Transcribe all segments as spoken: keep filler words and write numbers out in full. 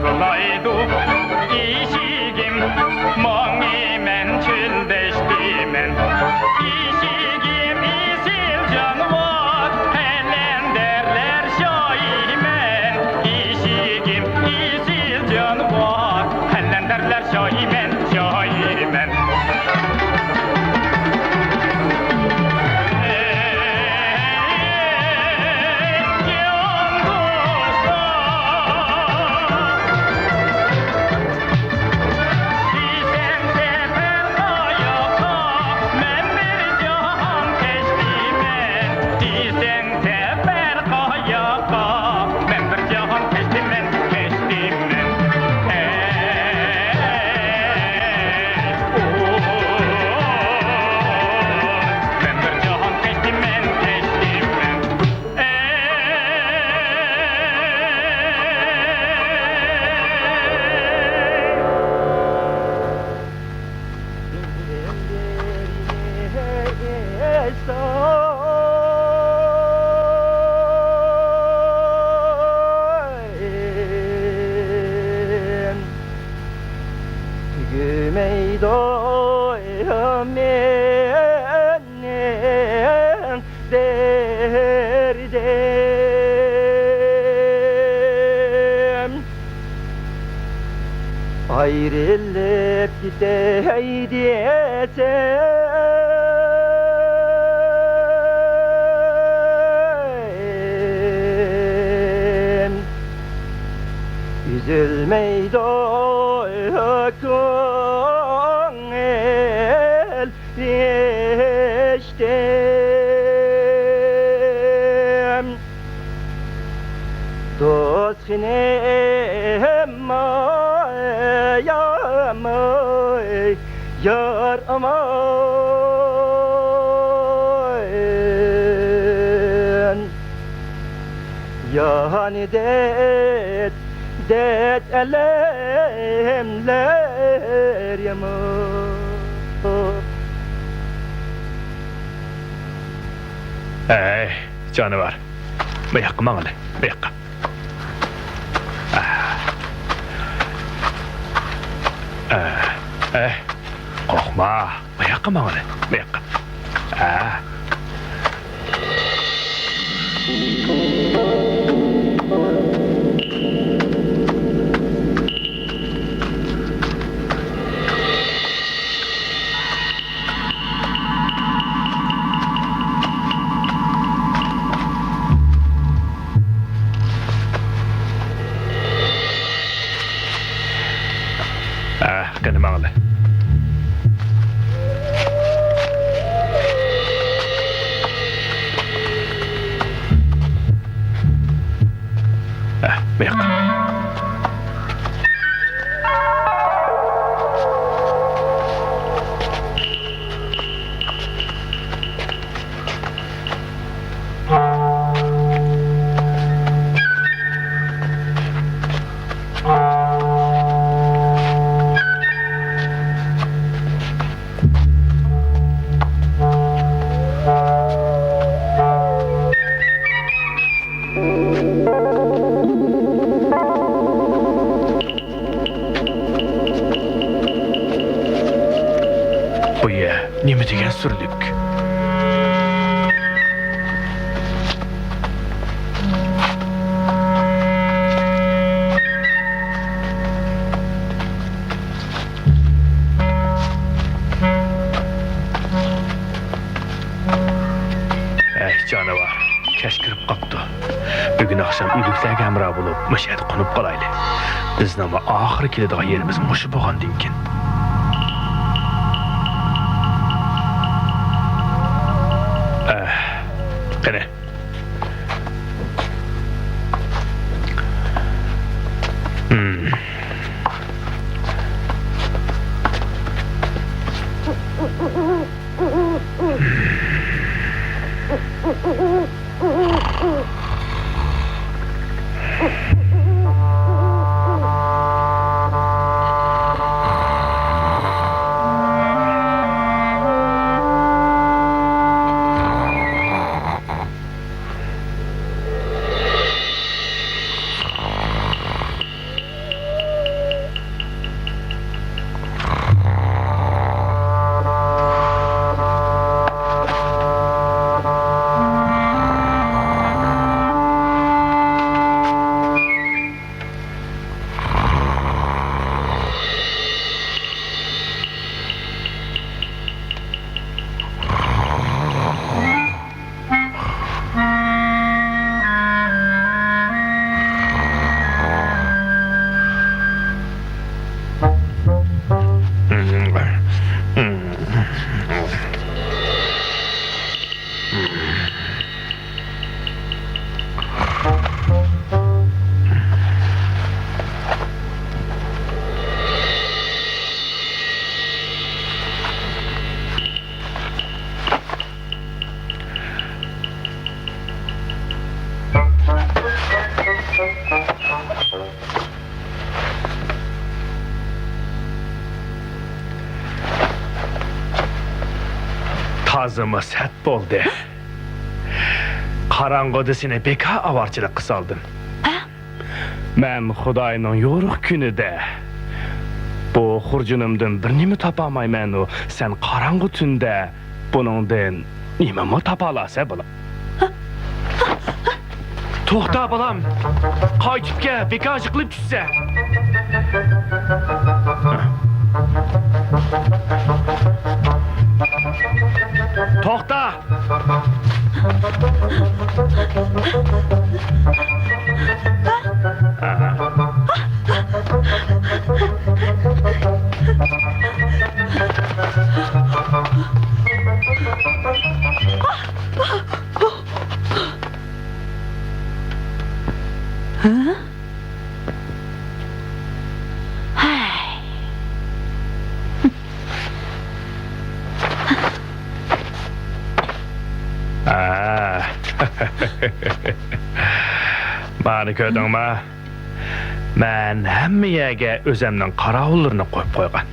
يىغلايدۇ ئىشىكىم، مۇڭىمەن چۆلدەشتىمەن. ئىشىكىم ئېسىل جانىۋار، قەلەندەرلەر شايىمەن. ئىشىكىم ئېسىل جانىۋار، قەلەندەرلەر شايىمەن، شايىمەن. سەپەر قاياققا؟ مەن بىر جاھان كەچتىمەن، كەچتىمەن. ئەي، ئۇ، مەن بىر جاھان كەچتىمەن، كەچتىمەن. ئەي. تۈگىمەيدۇ مېنىڭ دەردىم. ئايرىلىپ كېتەي دېسەم، ئۈزۈلمەيدۇ كۆڭۈل رىشتەم. دوست خېنىم ئاياماي، يار ئامان. ياھانى دەت، دەت ئەلەملەر يامان. ھەي، جانىۋار. بۇ ياققا ماڭىلى، بۇ ياققا. ئەي، قورقما، بۇ ياققا ماڭىلى، بۇ ياققا. ئە، قېنى ماڭىلى. ئە، مىق. بۇ يەر نېمە دېگەن سۈرلۈك؟ ئەي جانىۋار، كەچ كىرىپ قاپتۇ. بۈگۈن ئاخشام ئۆلۈكلەرگە ھەمراھ بولۇپ، مۇشۇ يەردە قونۇپ قالايلى. بىزنىڭمۇ ئاخىرى كېلىدىغان يېرىمىز مۇشۇ بولغاندىن كېيىن. ئەھ، قېنى. نامازىمۇ سەت بولدى. قاراڭغۇدا سېنى بىكار ئاۋارىچىلىكقا سالدىم. ھە؟ مەن خۇداينىڭ يورۇق كۈنىدە بۇ خۇرجۇنۇمدىن بىر نېمە تاپالمايمەنۇ، سەن قاراڭغۇ تۈندە بۇنىڭدىن نېمىمۇ تاپالارسەن، بالام؟ توختا، بالام! قايتىپ كەل، بىكار يىقىلىپ چۈشىسەن! توختا! ھە؟ ھەي. ئا. مانا كۆردۈڭما؟ مەن ھەممە يەرگە ئۆزەمنىڭ قاراۋۇللىرىنى قويۇپ قويغان.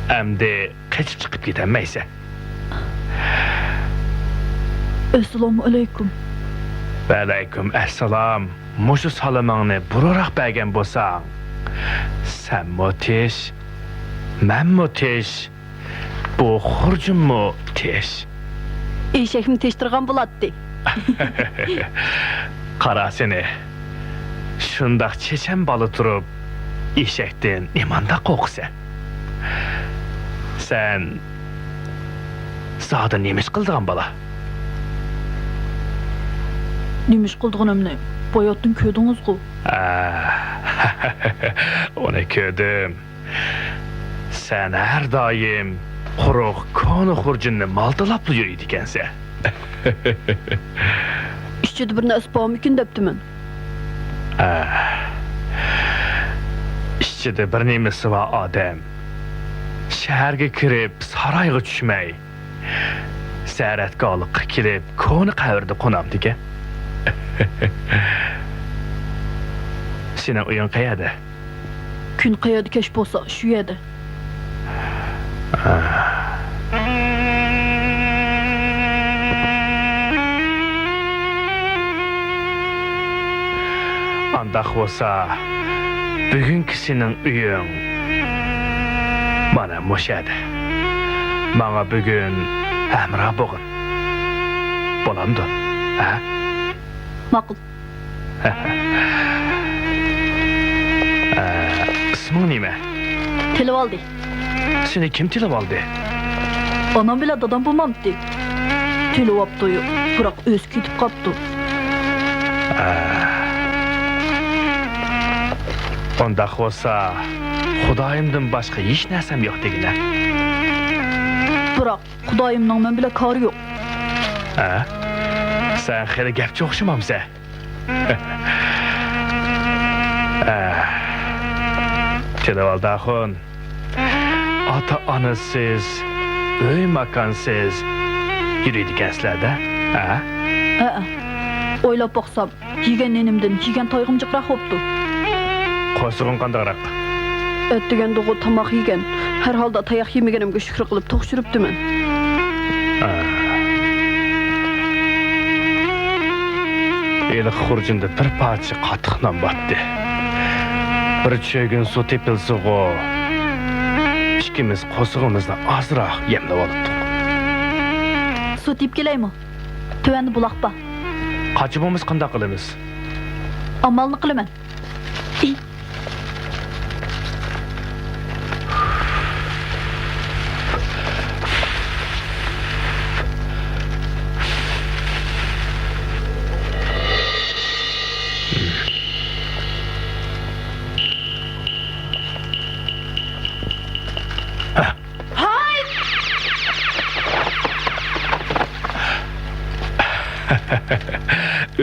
ئەمدى قېچىپ چىقىپ كېتەلمەيسەن. ئەسسالامۇ ئەلەيكۇم. ۋەئەلەيكۇم ئەسسالام. مۇشۇ سالىمىڭنى بۇرۇنراق بەرگەن بولساڭ، سەنمۇ تىش، مەنمۇ تىش، بۇ خۇرجۇنمۇ تىش. ئېشەكمۇ تىشتۇرغان بولاتتى. قارا سېنى. شۇنداق چېچەن بالا تۇرۇپ، ئېشەكتىن نېمانداق قورقىسەن؟ سەن زادى نېمە ئىش قىلىدىغان بالا؟ نېمە ئىش قىلىدىغىنىمنى باياتتىن كۆردىڭىزغۇ. ئا، ئۇنى كۆردۈم. سەن ھەر دائىم قۇرۇق كونا خۇرجۇننى مالتىلاپلا يۈرىدىكەنسەن. ئىچىدە بىر نەرسە بارمىكىن دەپتىمەن. ئە، ئىچىدە بىر نېمىسى بار ئادەم شەھەرگە كىرىپ، سارايغا چۈشمەي، زىيارەتگاھلىققا كېلىپ، كونا قەبرىدە قونامدىكەن. سېنىڭ ئۆيۈڭ قەيەردە؟ كۈن قەيەردە كەچ بولسا، شۇ يەردە. ئانداق بولسا، بۈگۈنكى سېنىڭ ئۆيۈڭ مانا مۇشۇ يەردە. ماڭا بۈگۈن ھەمراھ بولغىن. بولامدۇ؟ ھە؟ ماقۇل. ئە، ئىسمىڭ نېمە؟ تىلىۋالدى. سېنى كىم تىلىۋالدى؟ ئانام بىلەن دادام بولمامتى. تىلىۋاپتۇ، بىراق ئۆزى كېتىپ قاپتۇ. ئە، ئۇنداق بولسا، خۇدايىمدىن باشقا ھېچ نەرسەم يوق دېگىنە. بىراق خۇدايىمنىڭ مەن بىلەن كارى يوق. ھە؟ سەن خېلى گەپچى ئوخشىمامسەن؟ ھە. تىلىۋالدى ئاخۇن. ئاتا-ئانىسىز، ئۆي-ماكانسىز يۈرىدىكەنسىلەر-دە، ھە؟ ھەئە. ئويلاپ باقسام، يېگەن نېنىمدىن يېگەن تايىقىم جىقراق بوپتۇ. قورسىقىڭ قانداقراق؟ ئەتىگەندىغۇ تاماق يېگەن، ھەر ھالدا تاياق يېمىگىنىمگە شۈكۈر قىلىپ توخۇ چۈشۈرۈپتىمەن. ھېلىقى خۇرجۇندا بىر پارچە قاتتىق نان بارتتى. بىر چۆگۈن سۇ تېپىلسىغۇ، ئىككىمىز قورسىقىمىزنى ئازراق يەملەۋالاتتۇق. سۇ تېپىپ كېلەيمۇ؟ تۆۋەندە بۇلاق بار. قاچا بولمىسا قانداق قىلىمىز؟ ئامالنى قىلىمەن. ھاي!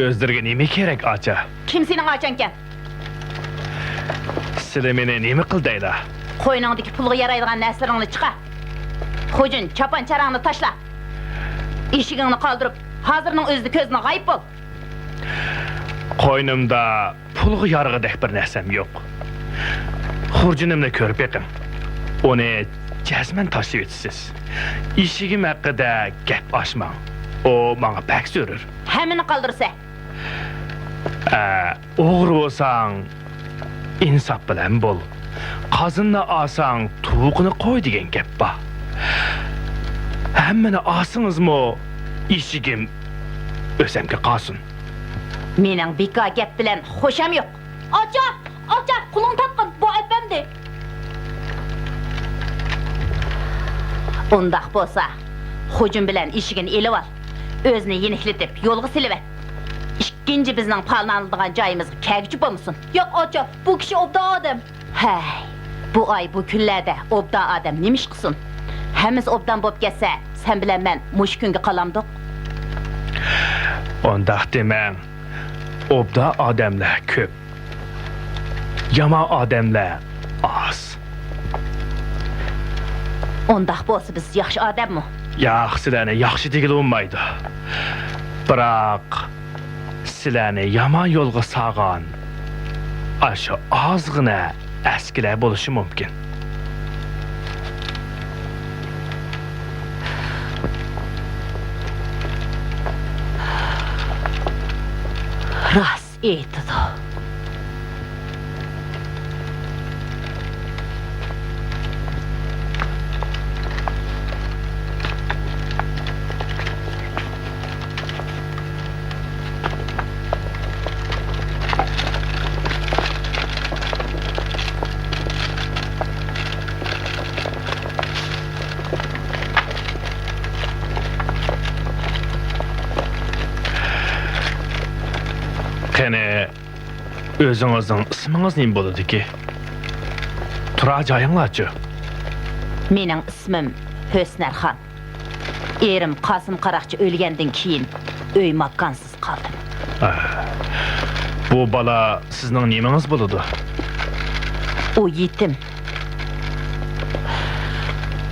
ئۆزلىرىگە نېمە كېرەك، ئاچا؟ كىم سېنىڭ ئاچاڭكەن؟ سىلى مېنى نېمە قىلدەيلا؟ قوينۇڭدىكى پۇلغا يارايدىغان نەرسىلىرىڭنى چىقار. خوجۇن، چاپان-چاراڭنى تاشلا. ئېشىكىڭنى قالدۇرۇپ، ھازىرنىڭ ئۆزىدە كۆزدىن غايىب بول. قوينۇمدا پۇلغا يارىغۇدەك بىر نەرسەم يوق. خۇرجۇنۇمنى كۆرۈپ بېقىڭ. ئۇنى جەزمەن تاشلىۋېتىسىز. ئېشىكىم ھەققىدە گەپ ئاچماڭ. ئۇ ماڭا بەك زۆرۈر. ھەممىنى قالدۇرسە. ئە، ئوغرى بولساڭ، ئىنساپ بىلەن بول. قازىنىنى ئالساڭ، تۇۋىقىنى قوي دېگەن گەپ بار. ھەممىنى ئالسىڭىزمۇ، ئېشىكىم ئۆزەمگە قالسۇن. مېنىڭ بىكار گەپ بىلەن خۇشام يوق. ئاچا، ئاچا، قولۇڭ تارتقىن، بۇ ئەپەندى. ئۇنداق بولسا، خوجام بىلەن ئېشىكىنى ئېلىۋال. ئۆزىنى يېنىكلىتىپ يولغا سېلىۋەت. ئىككىنچى بىزنىڭ پالان ئالىدىغان جايىمىزغا كەلگۈچى بولمىسۇن. ياق، ئاچا، بۇ كىشى ئوبدان ئادەم. ھەي، بۇ ئاي، بۇ كۈنلەردە ئوبدان ئادەم نېمە ئىش قىلسۇن؟ ھەممىسى ئوبدان بولۇپ كەتسە، سەن بىلەن مەن مۇشۇ كۈنگە قالامدۇق؟ ئۇنداق دېمەڭ. ئوبدان ئادەملەر كۆپ. يامان ئادەملەر ئاز. ئۇنداق بولسا، بىز ياخشى ئادەممۇ؟ ياق، سىلەرنى ياخشى دېگىلى بولمايدۇ. بىراق، سىلەرنى يامان يولغا سالغان ئاشۇ ئازغىنە ئەسكىلەر بولۇشى مۇمكىن. راست ئېيتىدۇ. قېنى، ئۆزىڭىزنىڭ ئىسمىڭىز نېمە بولىدىكى؟ تۇرار جايىڭلارچۇ؟ مېنىڭ ئىسمىم ھۆسنەرخان. ئېرىم قاسىم قاراقچى ئۆلگەندىن كېيىن، ئۆي ماكانسىز قالدىم. ئە، بۇ بالا سىزنىڭ نېمىڭىز بولىدۇ؟ ئۇ يېتىم.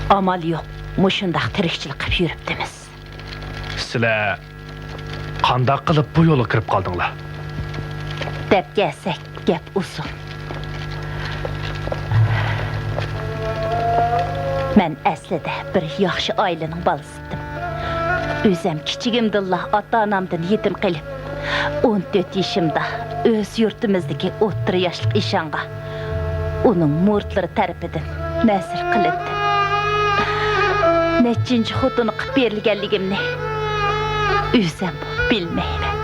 ئامال يوق، مۇشۇنداق تىرىكچىلىك قىلىپ يۈرۈپتىمىز. سىلەر قانداق قىلىپ بۇ يولغا كىرىپ قالدىڭلار؟ دەپ كەلسەك، گەپ ئۇزۇن. مەن ئەسلىدە بىر ياخشى ئائىلىنىڭ بالىسى ئىدىم. ئۆزەم كىچىكىمدىنلا ئاتا-ئانامدىن يېتىم قېلىپ، ئون تۆت يېشىمدا ئۆز يۇرتىمىزدىكى ئوتتۇرا ياشلىق ئىشانغا ئۇنىڭ مۇرىتلىرى تەرىپىدىن نەزىر قىلىندىم. نەچچىنچى خوتۇنى قىلىپ بېرىلگەنلىكىمنى ئۆزەممۇ بىلمەيمەن.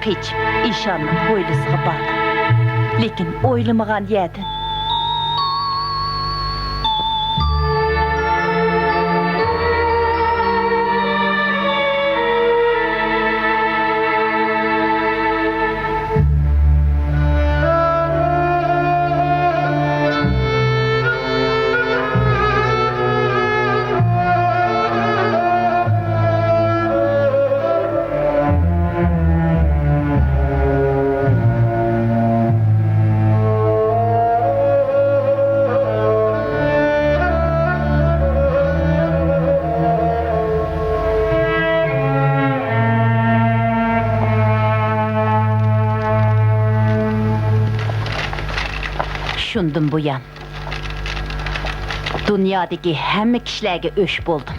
قېچىپ، ئىشاننىڭ ھويلىسىغا باردىم. لېكىن ئويلىمىغان يەردىن. شۇندىن بۇيان، دۇنيادىكى ھەممە كىشىلەرگە ئۆچ بولدۇم.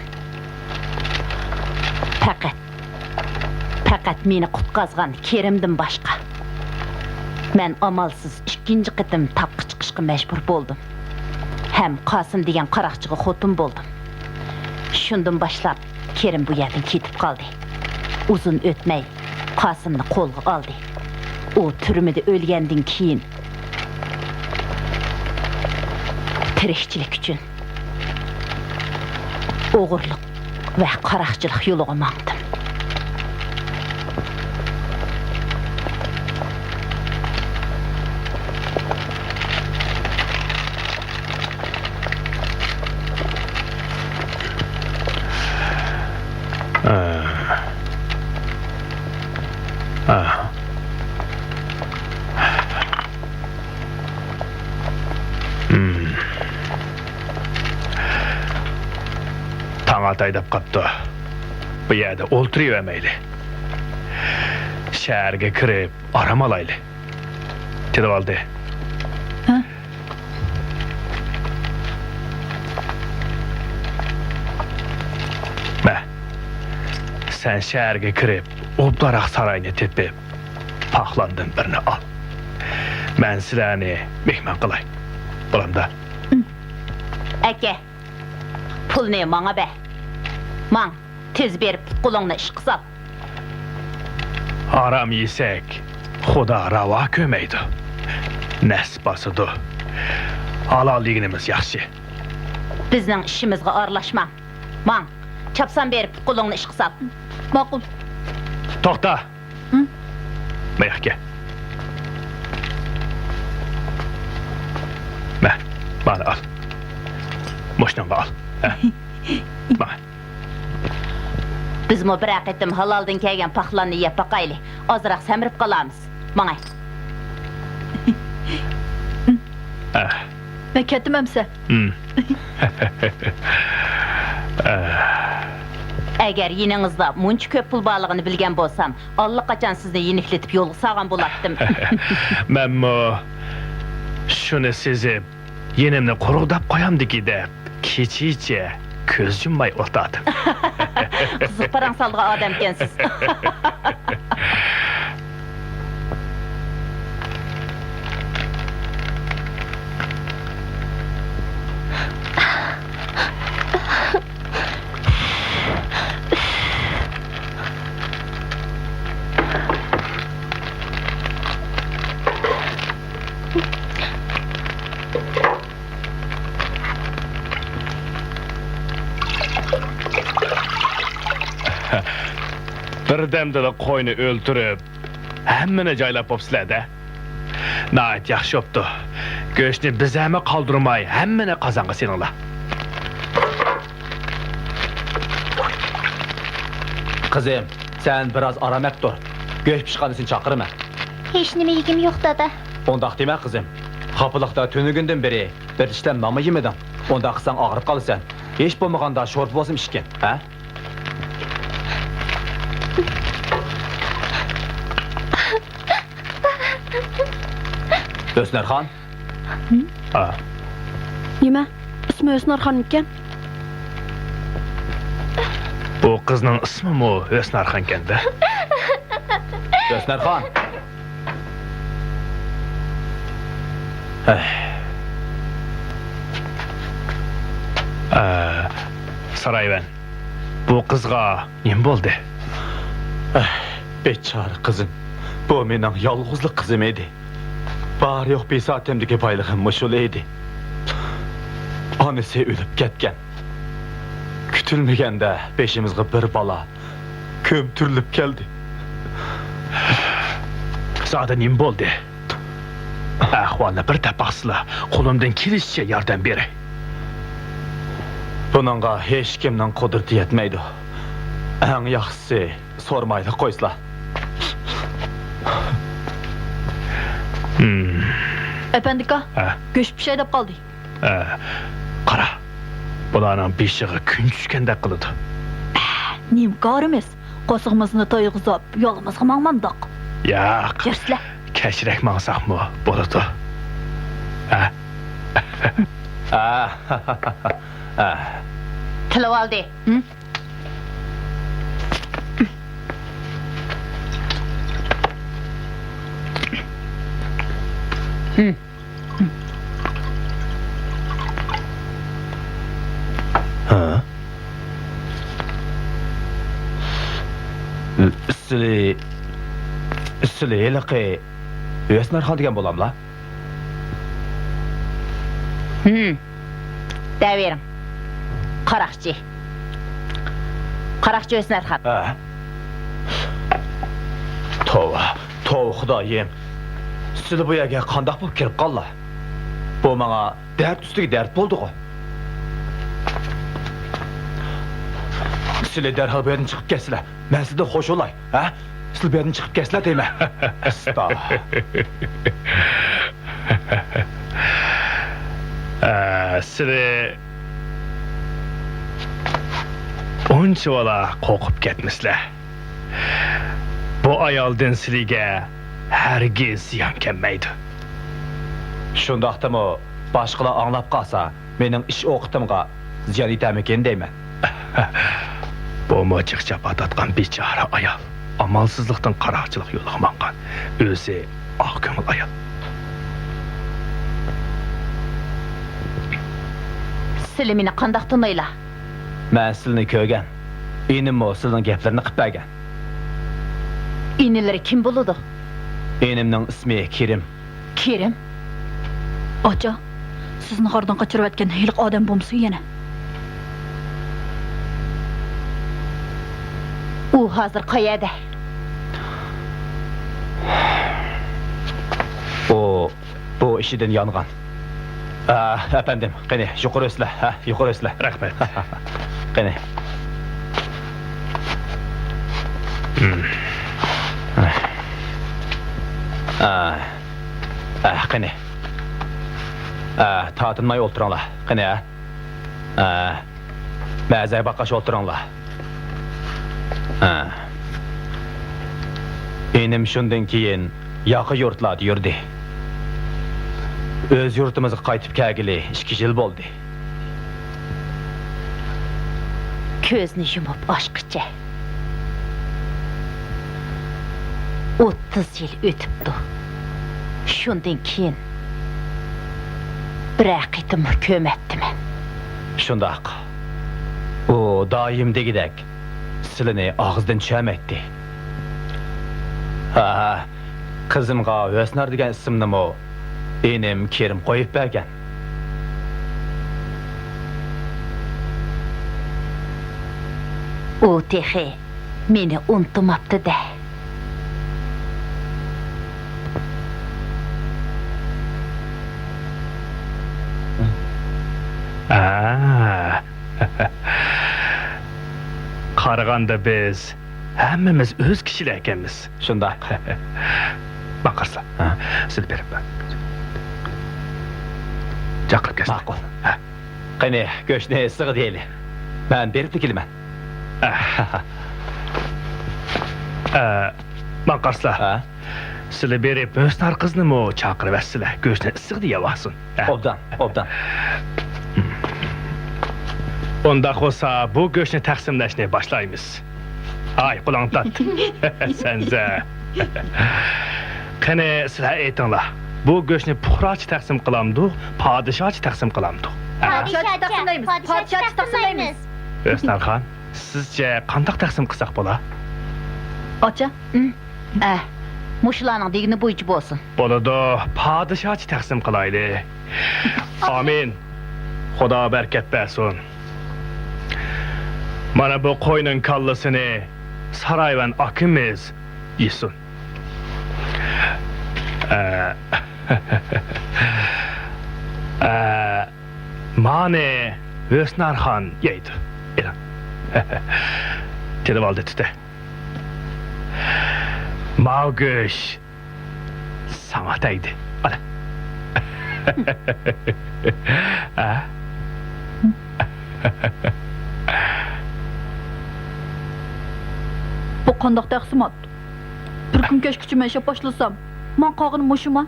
پەقەت، پەقەت مېنى قۇتقازغان كېرىمدىن باشقا. مەن ئامالسىز ئىككىنچى قېتىم تاغقا چىقىشقا مەجبۇر بولدۇم. ھەم قاسىم دېگەن قاراقچىغا خوتۇن بولدۇم. شۇندىن باشلاپ، كېرىم بۇ يەردىن كېتىپ قالدى. ئۇزۇن ئۆتمەي، قاسىمنى قولغا ئالدى. ئۇ تۈرمىدە ئۆلگەندىن كېيىن، تىرىكچىلىك ئۈچۈن ئوغرىلىق ۋە قاراقچىلىق يولىغا ماڭدىم. تاڭ ئاتاي دەپ قاپتۇ. بۇ يەردە ئولتۇرۇۋەرمەيلى. شەھەرگە كىرىپ، ئارام ئالايلى. تىلىۋالدى. ھە؟ مە، سەن شەھەرگە كىرىپ، ئوبدانراق ساراينى تېپىپ، پاخلاندىن بىرنى ئال. مەن سىلەرنى مېھمان قىلاي. بولامدا؟ ئەكە، پۇلنى ماڭا بەر. ماڭ. تېز بېرىپ پۇت-قولۇڭنى ئىشقا سال. ھارام يېسەك، خۇدا راۋا كۆرمەيدۇ. نەس باسىدۇ. ھالال يېگىنىمىز ياخشى. بىزنىڭ ئىشىمىزغا ئارىلاشماڭ. ماڭ، چاپسان بېرىپ پۇت-قولۇڭنى ئىشقا سال. ماقۇل. توختا! ھە؟ ماياقكە. مە، مانا ئال. مۇشۇنىڭغا ئال. ھە؟ ماڭا. بىزمۇ بىرەر قېتىم ھالالدىن كەلگەن پاخلاننى يەپ باقايلى. ئازراق سەمرىپ قالارمىز. ماڭاي. ئە. مەن كەتتىم ئەمسە. ھىم. ئە. ئەگەر يېنىڭىزدا مۇنچە كۆپ پۇل بارلىقىنى بىلگەن بولسام، ئاللىقاچان سىزنى يېنىكلىتىپ يولغا سالغان بولاتتىم. مەنمۇ شۇنى سېزىپ، يېنىمنى قۇرۇقداپ قويامدىكى دەپ، كېچىچە كۆز يۇمماي ئولتۇردۇم. قىزىق پاراڭ سالىدىغان ئادەمكەنسىز. بىردەمدىلا قوينى ئۆلتۈرۈپ، ھەممىنى جايلاپ بوپسىلەر-دە. ناھايىتى ياخشى بوپتۇ. گۆشنى بىزەرمۇ قالدۇرماي، ھەممىنى قازانغا سېلىڭلار. قىزىم، سەن بىراز ئارام ئەپ تۇر. گۆش پىشقاندىن سېنى چاقىرىمەن. ھېچنېمە يېگۈم يوق، دادا. ئۇنداق دېمە، قىزىم. خاپىلىقتا تۈنۈگۈندىن بېرى بىر تىشلەم نانمۇ يېمىدىڭ. ئۇنداق قىلساڭ ئاغرىپ قالىسەن. ھېچ بولمىغاندا شورپا بولسىمۇ ئىچكىن، ھە؟ ھۆسنارخان؟ ھە؟ نېمە؟ ئىسمى ھۆسنارخانمىكەن؟ بۇ قىزنىڭ ئىسمىمۇ ھۆسنارخانكەن-دە. ھۆسنارخان! ھەي. ئە، سارايۋەن، بۇ قىزغا نېمە بولدى؟ ئەھ، بىچارە قىزىم. بۇ مېنىڭ يالغۇزلا قىزىم ئىدى. بار يوق بىساتەمدىكى بايلىقىم مۇشۇلا ئىدى. ئانىسى ئۆلۈپ كەتكەن. كۈتۈلمىگەندە بېشىمىزغا بىر بالا كۆمتۈرۈلۈپ كەلدى. زادى نېمە بولدى؟ ئەھۋالنى بىر دەپ باقسىلا، قولۇمدىن كېلىشىچە ياردەم بېرەي. بۇنىڭغا ھېچكىمنىڭ قۇدرىتى يەتمەيدۇ. ئەڭ ياخشىسى، سورىمايلا قويسىلا. ھىم. ئەپەندىكا، ھە؟ گۆش پىشاي دەپ قالدى. ھە. قارا، بۇلارنىڭ بېشىغا كۈن چۈشكەندەك قىلىدۇ. نېمە كارىمىز؟ قورسىقىمىزنى تويغۇزۇپ، يولىمىزغا ماڭمامدۇق. ياق. يۈرسىلە. كەچرەك ماڭساقمۇ بولىدۇ. ھە؟ ھە. ھە. تىلىۋالدى. ھىم؟ ھىم. ھە؟ سىلى، سىلى ھېلىقى ھۆسنارخان دېگەن بولاملا؟ ھىم. دەۋېرىڭ. قاراقچى. قاراقچى ھۆسنارخان. ھە؟ توۋا، توۋا خۇدايىم. سىلى بۇ يەرگە قانداق بولۇپ كىرىپ قاللا؟ بۇ ماڭا دەرد ئۈستىگە دەرد بولدىغۇ. سىلى دەرھال بۇ يەردىن چىقىپ كەتسىلە. مەن سىلىدىن خوش بولاي، ھە؟ سىلى بۇ يەردىن چىقىپ كەتسىلە دەيمەن. ئاستا. ئە، سىلى ئۇنچىۋالا قورقۇپ كەتمىسىلە. بۇ ئايالدىن سىلىگە ھەرگىز زىيان كەلمەيدۇ. شۇنداقتىمۇ باشقىلار ئاڭلاپ قالسا، مېنىڭ ئىش ئوقىتىمغا زىيان يېتەرمىكىن دەيمەن. بۇمۇ جىق جاپا تارتقان بىچارە ئايال. ئامالسىزلىقتىن قاراقچىلىق يولىغا ماڭغان. ئۆزى ئاق كۆڭۈل ئايال. سىلى مېنى قانداق تونۇيلا؟ مەن سىلىنى كۆرگەن. ئىنىممۇ سىلىنىڭ گەپلىرىنى قىپ بەرگەن. ئىنىلىرى كىم بولىدۇ؟ ئىنىمنىڭ ئىسمى كېرىم. كېرىم؟ ئاچا، سىزنى غاردىن قاچۇرۇۋەتكەن ھېلىقى ئادەم بولمىسۇن يەنە؟ ئۇ ھازىر قەيەردە؟ ئۇ بۇ ئىشىدىن يانغان. ئە، ئەپەندىم، قېنى، يۇقىرى ئۆسلە، ھە، يۇقىرى ئۆسلە. رەھمەت. قېنى. ئە، ئە، قېنى. ئە، تارتىنماي ئولتۇرۇڭلار. قېنى، ئە. ئە، مەزەي باققاچ ئولتۇرۇڭلار. ئە. ئىنىم شۇندىن كېيىن ياقا يۇرتلاردا يۈردى. ئۆز يۇرتىمىزغا قايتىپ كەلگىلى ئىككى يىل بولدى. كۆزنى يۇمۇپ ئاچقىچە ئوتتۇز يىل ئۆتۈپتۇ. شۇندىن كېيىن بىرەر قېتىممۇ كۆرمەپتىمەن. شۇنداق. ئۇ دائىم دېگۈدەك سىلىنى ئاغزىدىن چۈشۈرمەيتتى. ھە، قىزىمغا ھۆسنار دېگەن ئىسىمنىمۇ ئىنىم كېرىم قويۇپ بەرگەن. ئۇ تېخى مېنى ئۇنتۇماپتۇ-دە. ئا. قارىغاندا بىز ھەممىمىز ئۆز كىشىلەر ئىكەنمىز. شۇنداق. ماڭا قارىسا. ھە. سىلى بېرىپ. چاقىرىپ كەلسىلە. ماقۇل. ھە. قېنى، گۆشنى ئىسسىغا دېيەيلى. مەن بېرىپلا كېلىمەن. ئە. ئە، ماڭا قارىسىلا. ھە؟ سىلى بېرىپ، ھۆسنار قىزنىمۇ چاقىرىۋەتسىلە. گۆشنى ئىسسىغا دېيەۋالسۇن. ھە. ئوبدان، ئوبدان. ئۇنداق بولسا، بۇ گۆشنى تەقسىملەشنى باشلايمىز. ھاي، قولۇڭنى تارت. سەنزە. قېنى، سىلەر ئېيتىڭلار. بۇ گۆشنى پۇقراچە تەقسىم قىلامدۇق، پادىشاھچە تەقسىم قىلامدۇق؟ ھە؟ پادىشاھچە تەقسىملەيمىز. پادىشاھچە تەقسىملەيمىز. ھۆسنارخان، سىزچە قانداق تەقسىم قىلساق بولا؟ ئاچا؟ ئە، مۇشۇلارنىڭ دېگىنى بويىچە بولسۇن. بولىدۇ، پادىشاھچە تەقسىم قىلايلى. ئامىن. خۇدا بەرىكەت بەرسۇن. مانا بۇ قوينىڭ كاللىسىنى سارايۋەن ئاكىمىز يېسۇن. ئە، ئە، مانى ھۆسنارخان يەيدۇ. ئېلىڭ. تىلىۋالدى تۈتە. ماۋۇ گۆش ساڭا تەگدى. ئالا. ھە؟ بۇ قانداق تەقسىمات؟ بىر كۈن كەچكىچە مەن ئىشلەپ باشلىسام، ماڭا قالغىنى مۇشۇما؟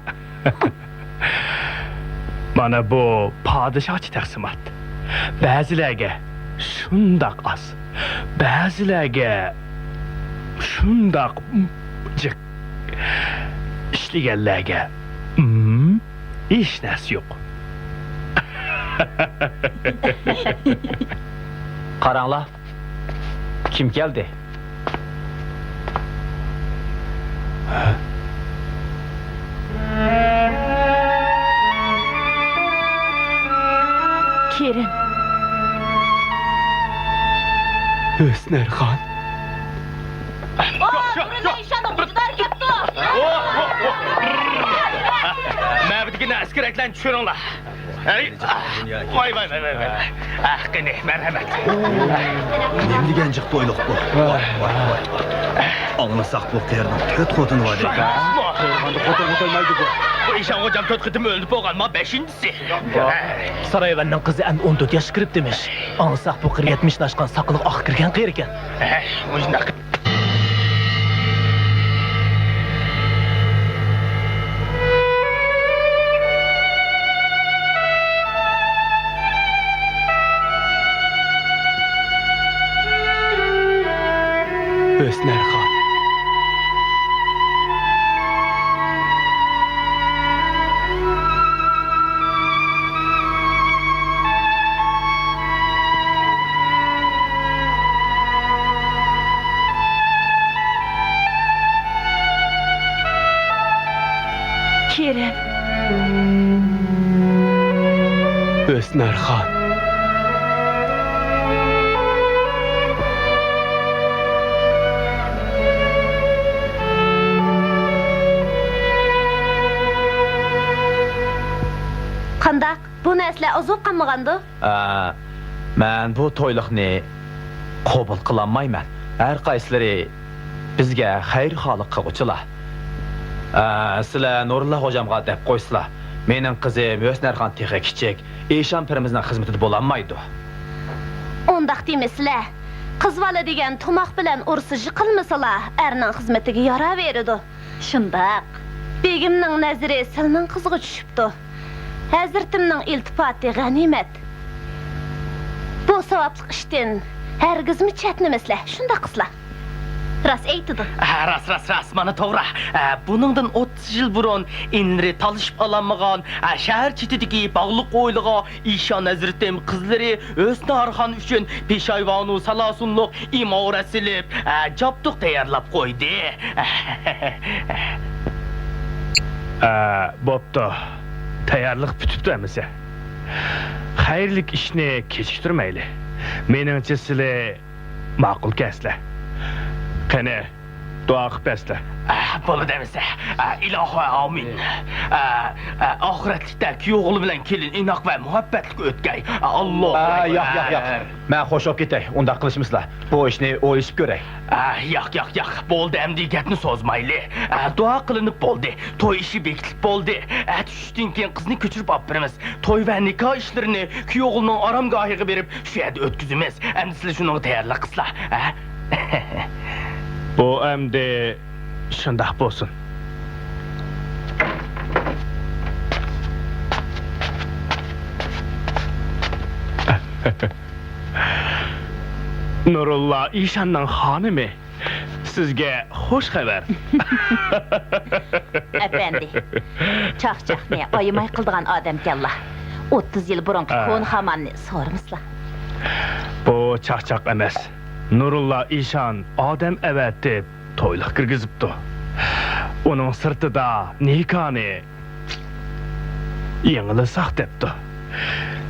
مانا بۇ پادىشاھچە تەقسىمات. بەزىلەرگە شۇنداق ئاز، بەزىلەرگە شۇنداق جىق. ئىشلىگەنلەرگە، ھىم، ھېچ نەرسە يوق. قاراڭلار، كىم كەلدى؟ كېرىم. ھۆسنەرخان. ئو، نۇرۇللا ئىشاننىڭ غۇجىدارى كەپتۇ. مەبىدىكى ئەسكەرەكلەرنى چۈشۈرۈڭلار. ھەي، ۋاي، ۋاي، ۋاي، ۋاي، ۋاي. ئاھ، قېنى، مەرھەمەت. نېمە دېگەن جىق تويلۇق بۇ؟ ۋاي، ۋاي، ۋاي، ۋاي. ئاڭلىساق بۇ قېرىنىڭ تۆت خوتۇنى بار ئىكەن. قېرىغاندا خوتۇن تويمايدۇ بۇ. بۇ ئىشانغا جام تۆت قېتىم ئۆلۈپ بولغان، ما بەشىنچىسى. سارايۋەننىڭ قىزى ئەمدى ئون تۆت ياشقا كىرىپتىمىش. ئاڭلىساق بۇ قېرى يەتمىشتىن ئاشقان، ساقىلىغا ئاق كىرگەن قېرى ئىكەن. ھەي، مۇشۇنداق. ھۆسنەرخان. كېرىم. ھۆسنەرخان. قانداق؟ بۇ نەرسىلەر ئازۇپ قالمىغاندۇ؟ ئە، مەن بۇ تويلۇقنى قوبۇل قىلالمايمەن. ھەر قايسىلىرى بىزگە خەيرخاھلىق قىلغۇچىلار. ئە، سىلەر نۇرۇللا خوجامغا دەپ قويسىلا، مېنىڭ قىزىم ھۆسنەرخان تېخى كىچىك، ئىشان پىرىمىزنىڭ خىزمىتىدە بولالمايدۇ. ئۇنداق دېمىسىلە، قىز بالا دېگەن تۇماق بىلەن ئۇرسا يىقىلمىسىلا، ئەرنىڭ خىزمىتىگە ياراۋېرىدۇ. شۇنداق. بېگىمنىڭ نەزىرى سىلىنىڭ قىزىغا چۈشۈپتۇ. ھەزرىتىمنىڭ ئىلتىپاتى غەنىيمەت. بۇ ساۋابلىق ئىشتىن ھەرگىزمۇ چەتنىمەسلەر، شۇنداق قىزلار. راست ئېيتىدۇ. ھە، راست، راست، راست، مانا توغرا. ھە، بۇنىڭدىن ئوتتۇز يىل بۇرۇن ئىنىلىرى تالىشىپ ئالالمىغان، ھە، شەھەر چېتىدىكى باغلىق ھويلىغا ئىشان ھەزرىتىم قىزلىرى ھۆسنارخان ئۈچۈن پېشايۋانۇ سالاسۇنلۇق ئىمارەت سېلىپ، ئە، جابدۇق تەييارلاپ قويدى. ئە، بوپتۇ. تەييارلىق پۈتۈپتۇ ئەمىسە. خەيرلىك ئىشنى كېچىكتۈرمەيلى. مېنىڭچە سىلى ماقۇلكەنسىلەر. قېنى، دۇئا قىلىپ بەرسىلە. ئە، بولىدۇ ئەمىسە. ئە، ئىلاھۇ ئامىن. ئە، ئە، ئاخىرەتلىكتە كۈيئوغلى بىلەن كېلىن ئىناق ۋە مۇھەببەتلىك ئۆتكەي. ئە، ئاللاھۇ ئە، ياق، ياق، ياق. ئەكبەر. مەن خوش بولۇپ كېتەي. ئۇنداق قىلىشىمىزلا. بۇ ئىشنى ئويلىشىپ كۆرەي. ئە، ياق، ياق، ياق. بولدى ئەمدى، گەپنى سوزمايلى. ئە، دۇئا قىلىنىپ بولدى. توي ئىشى بېكىتىلىپ بولدى. ئەتە چۈشتىن كېيىن قىزنى كۆچۈرۈپ ئاپىرىمىز. توي ۋە نىكاھ ئىشلىرىنى كۈيئوغلىنىڭ ئارامگاھىغا بېرىپ، شۇ يەردە ئۆتكۈزىمىز. ئەمدى سىلەر شۇنىڭغا تەييارلىق قىلسىلا، ھە؟ بۇ ئەمدى شۇنداق بولسۇن. نۇرۇللا ئىشاننىڭ خانىمى. سىزگە خوش خەۋەر. ئەپەندى، چاقچاقنى ئايىماي قىلىدىغان ئادەمكەنلا. ئوتتۇز يىل بۇرۇنقى ھە. كونا خاماننى سورىمىسىلا. بۇ چاقچاق ئەمەس. نۇرۇللا ئىشان ئادەم ئەۋەتىپ تويلۇق كىرگۈزۈپتۇ. ئۇنىڭ سىرتىدا نىكانى يېڭىلىساق دەپتۇ.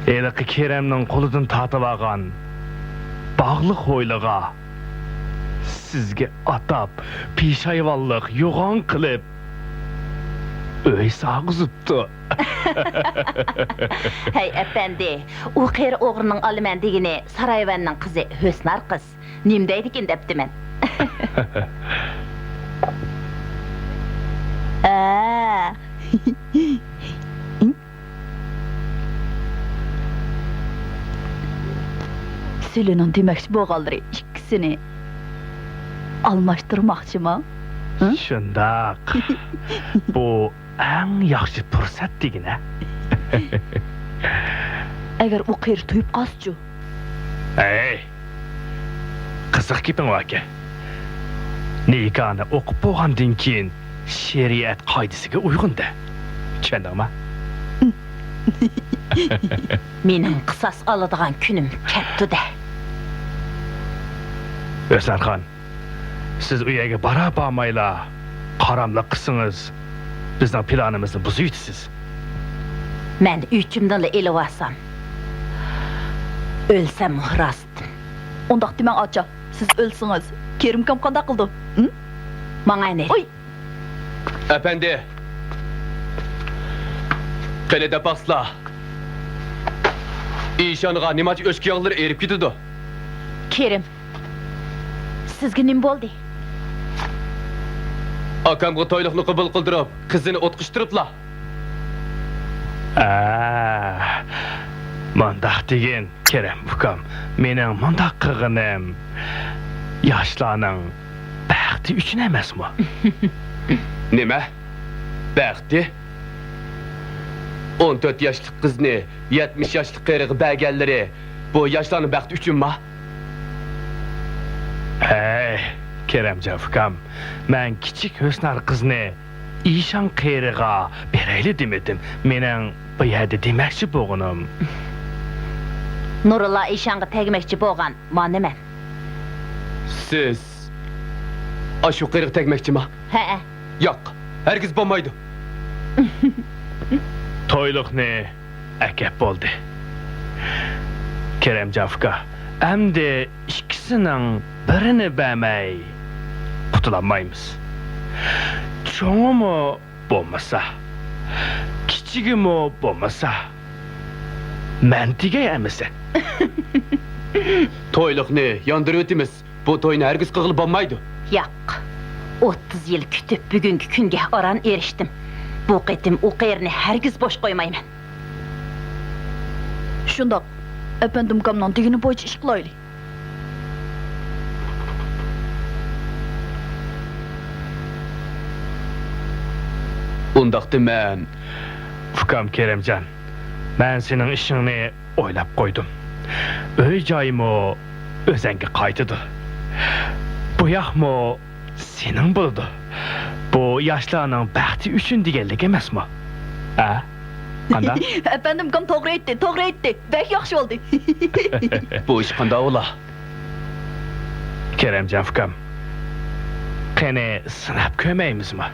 ھېلىقى كېرەمنىڭ قولىدىن تارتىۋالغان باغلىق ھويلىغا سىزگە ئاتاپ پېشايۋانلىق يوغان قىلىپ ئۆي سالغۇزۇپتۇ. ھەي ئەپەندى، ئۇ قېرى ئوغرىنىڭ ئالىمەن دېگىنى سارايۋەننىڭ قىزى ھۆسنار قىز. نېمە دەيدىكىن دەپتىمەن. ھە. سىلىنىڭ دېمەكچى بولغانلىرى ئىككىسىنى ئالماشتۇرماقچىما؟ ھە؟ شۇنداق. بۇ ئەڭ ياخشى پۇرسەت دېگىنە. ئەگەر ئۇ قېرى تويۇپ قالسىچۇ؟ ھەي، قىزىق گېپىڭ باركەن. نىكاھنى ئوقۇپ بولغاندىن كېيىن شەرىئەت قائىدىسىگە ئۇيغۇن-دە. چۈشەندىڭما؟ مېنىڭ قىساس ئالىدىغان كۈنۈم كەپتۇ-دە. ھۆسنارخان، سىز ئۇ يەرگە بارا-بارمايلا قاراملىق قىلسىڭىز، بىزنىڭ پىلانىمىزنى بۇزۇۋېتىسىز. مەن ئۆچۈمنىلا ئېلىۋالسام، ئۆلسەممۇ راست. ئۇنداق دېمەڭ، ئاچا. سىز ئۆلسىڭىز، كېرىمكام قانداق قىلىدۇ؟ ھىم؟ ماڭايلى. ئۇي! ئەپەندى! قېنى دەپ باقسىلا. ئىشانغا نېمانچە ئۆچكە ياغلىرى ئېرىپ كېتىدۇ؟ كېرىم، سىزگە نېمە بولدى؟ ئاكامغا تويلۇقنى قوبۇل قىلدۇرۇپ، قىزىنى ئوتقا ئۇشتۇرۇپلا. ئە، مۇنداق دېگىن، كېرەم ئۇكام، مېنىڭ مۇنداق قىلغىنىم ياشلارنىڭ بەختى ئۈچۈن ئەمەسمۇ؟ نېمە؟ بەختى؟ ئون تۆت ياشلىق قىزنى يەتمىش ياشلىق قېرىغا بەرگەنلىرى بۇ ياشلارنىڭ بەختى ئۈچۈنما؟ ھەي، كېرەمجان ئۇكام، مەن كىچىك ھۆسنار قىزنى ئىشان قېرىغا بېرەيلى دېمىدىم. مېنىڭ بۇ يەردە دېمەكچى بولغىنىم. نۇرۇللا ئىشانغا تەگمەكچى بولغان مانا مەن. سىز ئاشۇ قېرىغا تەگمەكچىما؟ ھەئە. ياق، ھەرگىز بولمايدۇ. تويلۇقنى ئەكەپ بولدى. كېرەمجان ئۇكا، ئەمدى ئىككىسىنىڭ بىرىنى بەرمەي قۇتۇلالمايمىز. چوڭىمۇ بولمىسا، كىچىكىمۇ بولمىسا، مەن تېگەي ئەمىسە. تويلۇقنى ياندۇرۇۋېتىمىز. بۇ توينى ھەرگىز قىلغىلى بولمايدۇ. ياق. ئوتتۇز يىل كۈتۈپ، بۈگۈنكى كۈنگە ئاران ئېرىشتىم. بۇ قېتىم ئۇ قېرىنى ھەرگىز بوش قويمايمەن. شۇنداق. ئەپەندىم ئۇكامنىڭ دېگىنى بويىچە ئىش قىلايلى. ئۇنداقتا مەن. ئۇكام كېرەمجان، مەن سېنىڭ ئىشىڭنى ئويلاپ قويدۇم. ئۆي-جايمۇ ئۆزەڭگە قايتىدۇ. بۇ ياقمۇ سېنىڭ بولىدۇ. بۇ ياشلارنىڭ بەختى ئۈچۈن دېگەنلىك ئەمەسمۇ؟ ھە؟ قانداق؟ ئەپەندىم ئۇكام توغرا ئېيتتى، توغرا ئېيتتى. بەك ياخشى بولدى. بۇ ئىش قانداق بولا؟ كېرەمجان ئۇكام، قېنى سىناپ كۆرمەيمىزمۇ؟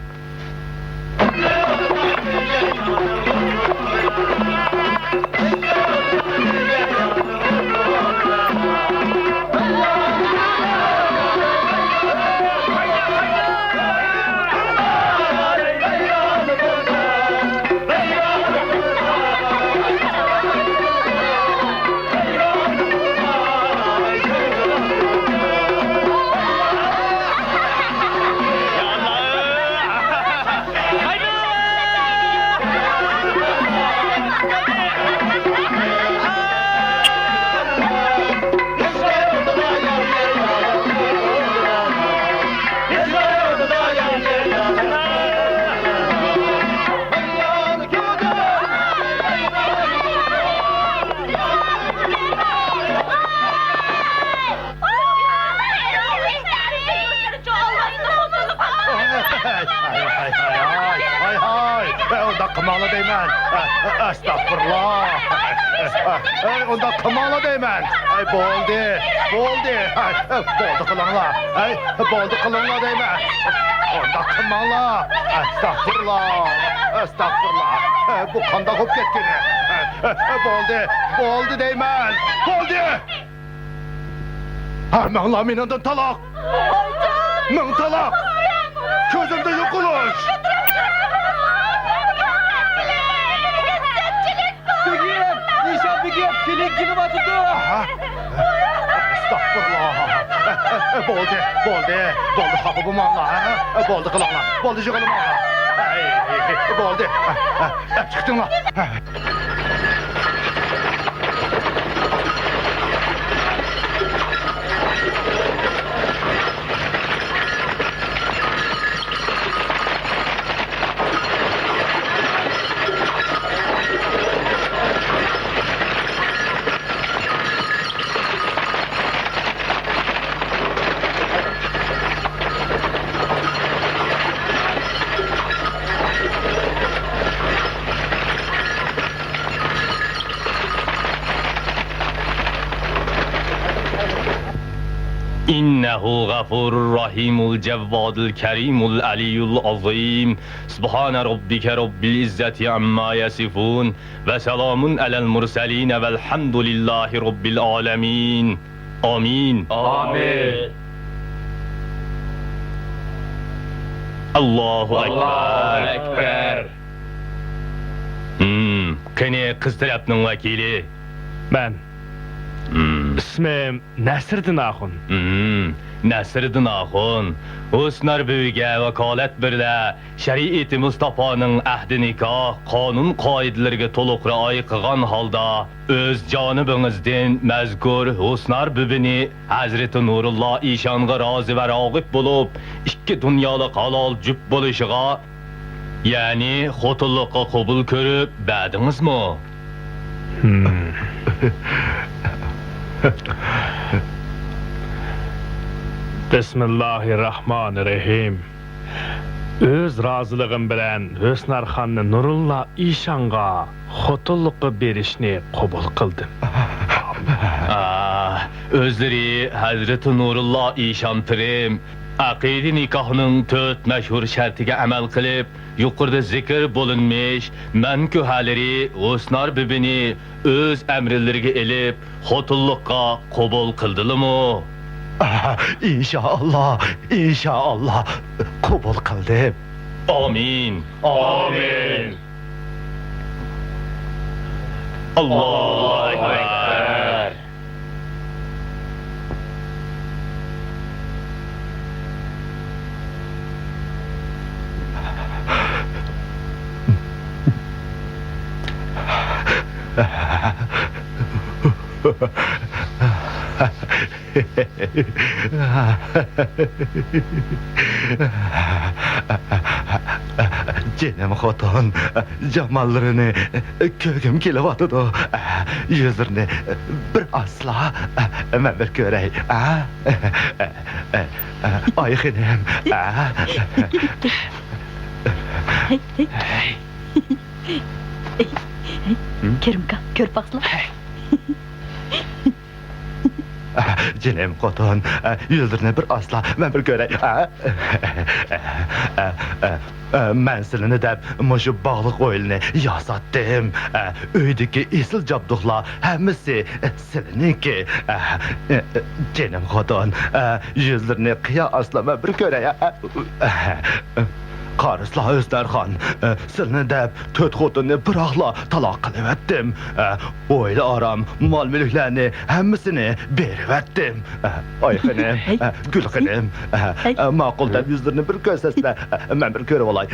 ھاي، ھاي، ھاي، ھاي، ھاي، ھاي، ھاي، ئۇنداق قىلماڭلار دەيمەن. ئەستەغپۇرۇللا. ئەي، ئۇنداق قىلماڭلار دەيمەن. ئەي، بولدى، بولدى. ئەي، بولدى قىلىڭلار. ئەي، بولدى قىلىڭلار دەيمەن. ئۇنداق قىلماڭلار. ئەستەغپۇرۇللا، ئەستەغپۇرۇللا. ئەي، بۇ قانداق بولۇپ كەتكىنى؟ ئەي، بولدى، بولدى دەيمەن. بولدى. ھەممىڭلار مېنىڭدىن تالاق! مىڭ تالاق! كۆزۈمدىن يوقىلىش! بېگىم! ئىشان بېگىم! كېلىن كېلىۋاتىدۇ! ئەستەغپۇرۇللا! بولدى، بولدى، بولدى، خاپا بولماڭلار! بولدى قىلىڭلار! بولدى يىغلىماڭلار! بولدى! چىقتىڭلار! إنه غفور رحيم الجواد الكريم العلي العظيم. سبحان ربك رب العزة عما يصفون. وسلام على المرسلين والحمد لله رب العالمين. آمين. آمين. الله أكبر. الله أكبر. ھىم، قېنى قىز تەرەپنىڭ ۋەكىلى؟ مەن. ھىم. ئىسمىم نەسىردىن ئاخۇن. ھىم، نەسىردىن ئاخۇن. ھۆسنار بۈۋىگە ۋاكالەت بېرىلە، شەرىئىتى مۇستاپانىڭ ئەھدى نىكاھ، قانۇن قائىدىلىرىگە تولۇق رىئايە قىلغان ھالدا، ئۆز جانىبىڭىزدىن مەزكۇر ھۆسنار بۈۋىنى ھەزرىتى نۇرۇللا ئىشانغا رازى ۋە راغىب بولۇپ، ئىككى دۇنيالىق ھالال جۈپ بولۇشىغا، يەنى خوتۇنلۇققا قوبۇل كۆرۈپ بەردىڭىزمۇ؟ ھىم. بىسمىللاھىرراھمانىرراھىم. ئۆز رازىلىقىم بىلەن ھۆسنارخاننى نۇرۇللا ئىشانغا خوتۇنلۇققا بېرىشنى قوبۇل قىلدىم. ئا، ئۆزلىرى ھەزرىتى نۇرۇللا ئىشان پىرىم ئەقىدە نىكاھنىڭ تۆت مەشھۇر شەرتىگە ئەمەل قىلىپ، يۇقىرىدا زىكىر بولۇنمىش مەنكۇھەلىرى ھۆسنار بۈۋىنى ئۆز ئەمرىلىرىگە ئېلىپ، خوتۇنلۇققا قوبۇل قىلدىلىمۇ؟ ئىنشائاللا، ئىنشائاللا، قوبۇل قىلدىم. ئامىن. ئامىن. ئاللاھۇ ئەكبەر. جېنىم خوتۇن، جاماللىرىنى كۆرگۈم كېلىۋاتىدۇ. يۈزلىرىنى بىر ئاچسىلا، مەن بىر كۆرەي. ئاي خېنىم. كېرىمكا، كۆرۈپ باقسىلا. جېنىم خوتۇن، يۈزلىرىنى بىر ئاچسىلا، مەن بىر كۆرەي. مەن سىلىنى دەپ مۇشۇ باغلىق ئويلىنى ياساتتىم. ئۆيدىكى ئېسىل جابدۇقلار ھەممىسى سىلىنىڭكى. جېنىم خوتۇن، يۈزلىرىنى قىيا ئاچسىلا، مەن بىر كۆرەي. قارىسىلا، ھۆسنارخان، سىلىنى دەپ تۆت خوتۇننى بىراقلا تالاق قىلىۋەتتىم. ئويلى ئارام، مال-مۈلۈكلەرنى ھەممىسىنى بېرىۋەتتىم. ئاي خېنىم، گۈل خېنىم، ماقۇل دەپ يۈزلىرىنى بىر كۆرسەتسىلە، مەن بىر كۆرۈۋالاي.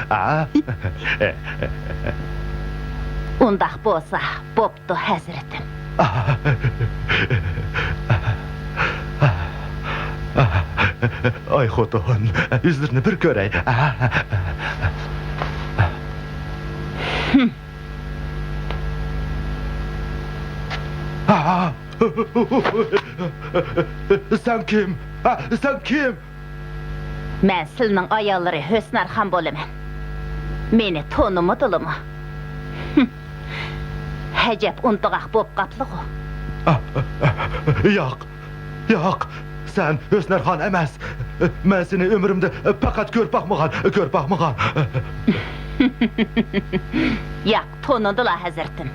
ئۇنداق بولسا، بوپتۇ، ھەزرىتىم. ئاي خوتۇن، يۈزلىرىنى بىر كۆرەي. سەن كىم؟ سەن كىم؟ مەن سىلىنىڭ ئاياللىرى ھۆسنارخان بولىمەن. مېنى تونۇمىدىلىمۇ؟ ئەجەب ئۇنتۇغاق بوپ قاپلىغۇ. ياق، ياق، سەن ھۆسنەرخان ئەمەس. مەن سېنى ئۆمرۈمدە پەقەت كۆرۈپ باقمىغان، كۆرۈپ باقمىغان. ياق، تونۇدىلا، ھەزرىتىم.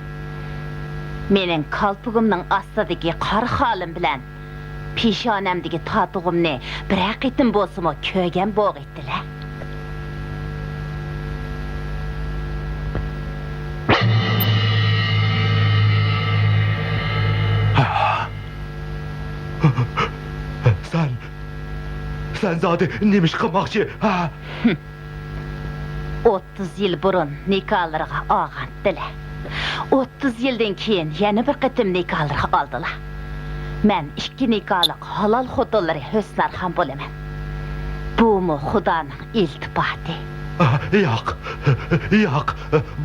مېنىڭ كالپۇكۇمنىڭ ئاستىدىكى قارا خالىم بىلەن پېشانەمدىكى تاتۇغۇمنى بىرەر قېتىم بولسىمۇ كۆرگەن بولغىيتتىلە. سەن، سەن زادى نېمە ئىش قىلماقچى، ھە؟ ئوتتۇز يىل بۇرۇن نىكالىرىغا ئالغانتىلە. ئوتتۇز يىلدىن كېيىن يەنە بىر قېتىم نىكالىرىغا ئالدىلا. مەن ئىككى نىكالىق ھالال خوتۇنلىرى ھۆسنارخان بولىمەن. بۇمۇ خۇدانىڭ ئىلتىپاتى. ياق، ياق،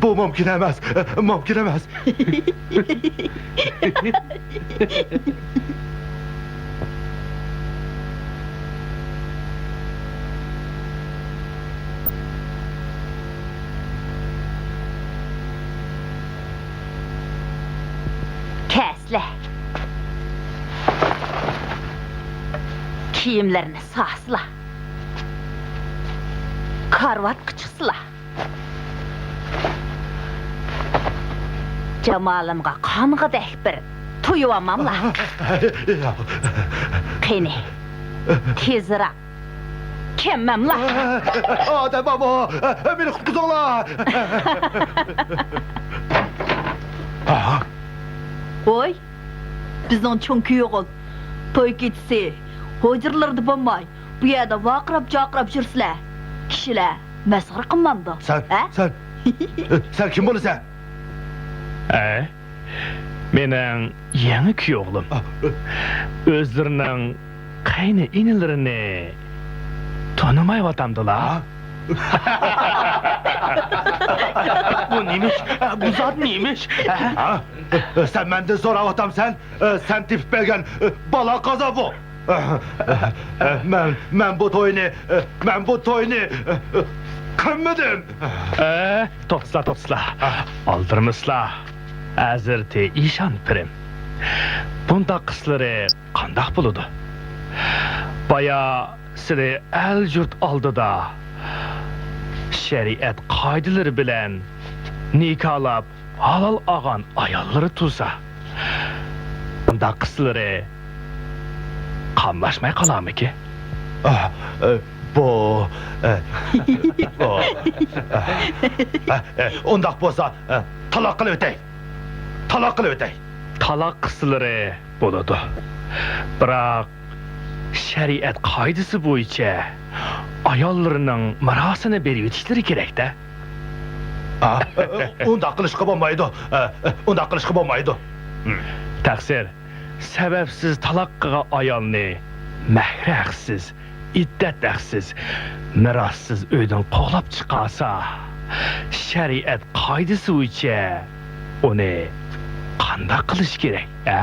بۇ مۇمكىن ئەمەس، مۇمكىن ئەمەس. كەلسىلە. كىيىملىرىنى سالسىلا. كارىۋاتقا چىقسىلا. جامالىمغا قانغۇدەك بىر تويۇۋالماملا. قېنى، تېزراق كەممەملا. ئادەم بارمۇ؟ مېنى قۇتقۇزۇڭلار. ۋوي، بىزنىڭ چوڭ كۈيئوغۇل توي كېچىسى ھۇجرىلىرىدا بولماي، بۇ يەردە ۋارقىراپ-جارقىراپ يۈرسىلە، كىشىلەر مەسخىرە قىلمامدۇ؟ سەن، ھە؟ سەن، سەن كىم بولىسەن؟ ھە؟ مېنىڭ يېڭى كۈيئوغلۇم. ئۆزلىرىنىڭ قەينى ئىنىلىرىنى تونۇمايۋاتامدىلا؟ ھە؟ بۇ نېمىش؟ بۇ زادى نېمىش؟ ھە؟ ھە؟ سەن مەندىن سوراۋاتامسەن؟ سەن تېپىپ بەرگەن بالا قازا بۇ. مەن، مەن بۇ توينى، مەن بۇ توينى قىلمىدىم. ئە، توختىسىلا، توختىسىلا. ئالدىرىمىسىلا، ھەزرىتى ئىشان پىرىم. بۇنداق قىسلىرى قانداق بولىدۇ؟ بايا سىلى ئەل-يۇرت ئالدىدا شەرىئەت قائىدىلىرى بىلەن نىكاھلاپ ھالال ئالغان ئاياللىرى تۇرسا، بۇنداق قىسلىرى قاملاشماي قالارمىكى؟ ئە، ئە، بۇ، ئە، بۇ، ئە، ئە، ئە، ئۇنداق بولسا، ئە، تالاق قىلىۋېتەي. تالاق قىلىۋېتەي. تالاق قىسلىرى بولىدۇ. بىراق، شەرىئەت قائىدىسى بويىچە ئاياللىرىنىڭ مىراسىنى بېرىۋېتىشلىرى كېرەك-دە. ئا، ئۇنداق قىلىشقا بولمايدۇ. ئۇنداق قىلىشقا بولمايدۇ. تەقسىر، سەۋەبسىز تالاق قىلغان ئايالنى مەھرى ھەقسىز، ئىددەت ھەقسىز، مىراسسىز ئۆيدىن قوغلاپ چىقارسا، شەرىئەت قائىدىسى بويىچە ئۇنى قانداق قىلىش كېرەك، ھە؟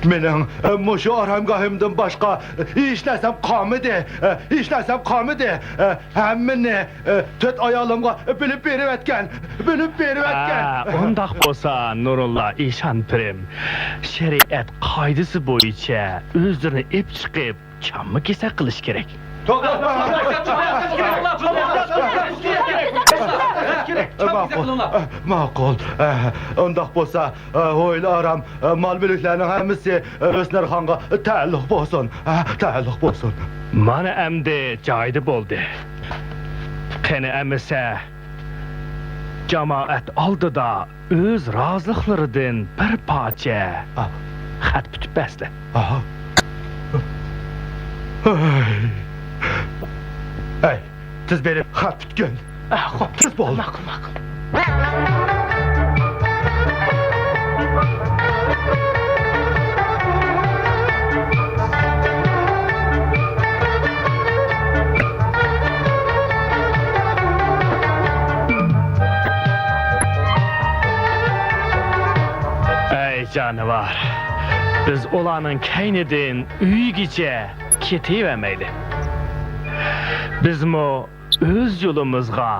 مېنىڭ، ئە، مۇشۇ ئارامگاھىمدىن باشقا ھېچ نەرسەم قالمىدى. ئە، ھېچ نەرسەم قالمىدى. ئە، ھەممىنى، ئە، تۆت ئايالىمغا بۆلۈپ بېرىۋەتكەن. بۆلۈپ بېرىۋەتكەن. ھە، ئۇنداق بولسا، نۇرۇللا ئىشان پىرىم، شەرىئەت قائىدىسى بويىچە ئۆزلىرىنى ئېپ چىقىپ، چامما كېسەك قىلىش كېرەك. ماقۇل، ماقۇل. ئۇنداق بولسا، ھويلا ئارام، مال-مۈلۈكلەرنىڭ ھەممىسى ھۆسنەرخانغا تەئەللۇق بولسۇن. تەئەللۇق بولسۇن. مانا ئەمدى جايىدا بولدى. قېنى ئەمىسە، جامائەت ئالدىدا ئۆز رازىلىقلىرىدىن بىر پارچە خەت پۈتۈپ بەرسىلە. ھەي، تېز بېرىپ خەت پۈتكۈن. ئە، خوپ. تېز بول. ماقۇل، ماقۇل. ئەي جانىۋار! بىز ئۇلارنىڭ كەينىدىن ئۆيىگىچە كېتىۋەرمەيلى. بىزمۇ ئۆز يولىمىزغا